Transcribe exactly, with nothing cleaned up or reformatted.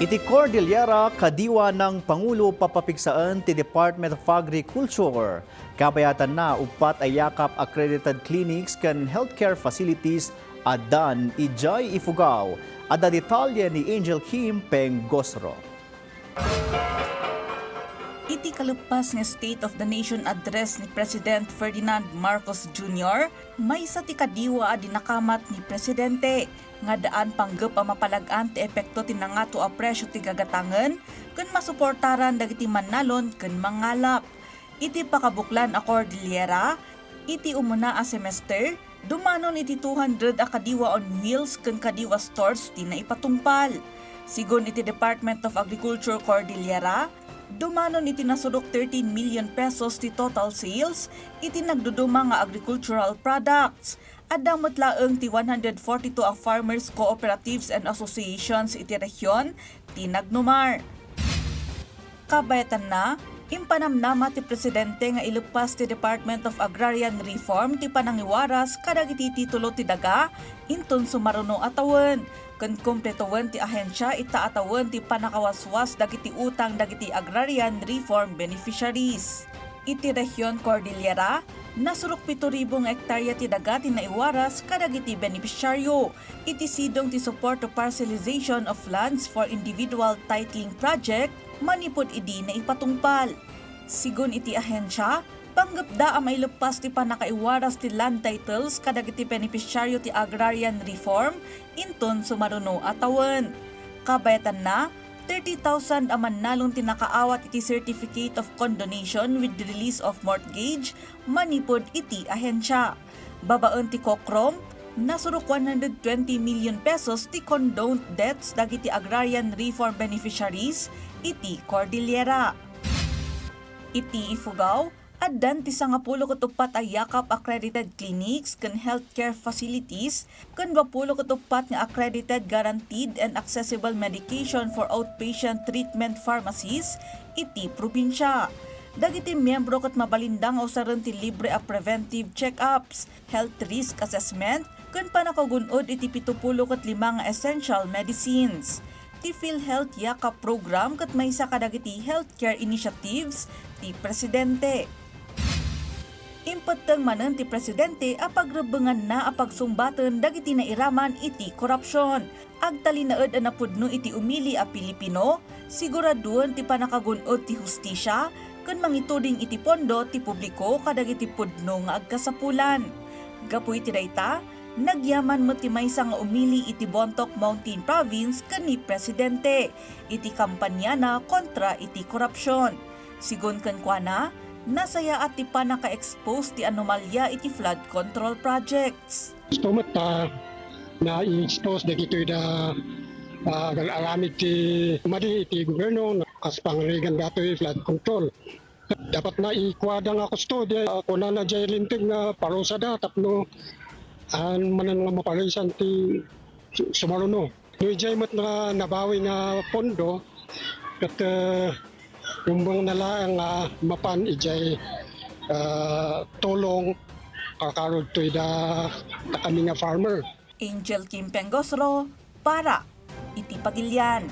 Iti Cordillera, kadiwa nang pangulo papapigsaen ti Department of Agriculture. Kabayatanna, uppat a yakap accredited clinics ken healthcare facilities addan idiay Ifugao. Adda detalye ni Angel Kim Pengosro. Iti kaleppas nga State of the Nation Address ni President Ferdinand Marcos Junior, maysa ti kadiwa a dinakamat ni Presidente nga daan panggep a mapalag-an ti epekto ti nangato a presio ti gagatangen ken masuportaran dagiti mannalon ken mangalap. Iti pakabuklan a Cordillera, iti umuna a semester, dumanon iti two hundred a kadiwa on wheels ken kadiwa stores ti naipatungpal. Sigun iti Department of Agriculture Cordillera, dumanon iti nasurok thirteen million pesos ti total sales iti nagduduma nga agricultural products. Adda met laeng ti one hundred forty-two a farmers, cooperatives and associations iti rehiyon ti nagnumar. Kabayatanna, impanamnama ti Presidente nga ileppas ti Department of Agrarian Reform ti panangiwaras kadagiti titulo ti daga inton sumaruno a tawen, ken kumpletoen ti ahensia ita a tawen ti panakawaswas dagiti utang dagiti agrarian reform beneficiaries. Iti rehiyon Cordillera, nasurok pito ribu nga ektarya ti daga ti naiwaras kadagiti benepisyaryo iti sidong ti Support to Parcelization of Lands for Individual Titling Project manipud idi naipatungpal. Sigun iti ahensia, panggepda a maileppas ti pannakaiwaras ti land titles kadagiti benepisyaryo ti agrarian reform inton sumaruno a tawen. Kabayatanna, thirty thousand a mannalon ti nakaawat iti Certificate of Condonation with Release of Mortgage manipud iti ahensia. Babaen ti COCROM, nasurok one hundred twenty million pesos ti condoned debts dagiti agrarian reform beneficiaries iti Cordillera. Iti Ifugao, addan ti sangapulo ket uppat a yakap accredited clinics ken healthcare facilities ken duapulo ket uppat nga accredited guaranteed and accessible medication for outpatient treatment pharmacies iti probinsia. Dagiti miyembro ket mabalinda nga usaren ti libre a preventive check-ups, health risk assessment, ken pannakagun-od iti pitupulo ket lima nga essential medicines. Ti PhilHealth Yakap Program ket maysa kadagiti healthcare initiatives ti Presidente. Impetteng manen ti Presidente a pagrebbenganna a pagsungbaten dagiti nairaman iti korupsion. Agtalinaed a napudno iti umili a Pilipino, siguradoen ti pannakagun-od ti hustisia, ken mangituding iti pondo ti publiko kadagiti pudno nga agkasapulan. Gapu iti dayta, nagyaman met ti maysa nga umili iti Bontoc Mountain Province ken ni Presidente iti kampanyana kontra iti korupsion. Sigun kenkuana, nasayaat ti pannaka-expose ti anomalia iti flood control projects. Gusto met ta na-expose dagitoy da, ah, agal-aramid ti madi iti gobyerno, kas pangrigan datoy flood control. Dapat na ikuada nga kustodiya, ah, kunana jay linteg nga parusada tapno, ah, manen nga maparisan ti su-, sumaruno. No idiay met nga nabawi nga pondo, ket, eh, rumbeng na laeng nga mapan idiay, eh, tulong kakarod toy da, dakami nga farmer. Angel Kim Pengosro para iti Pagilian.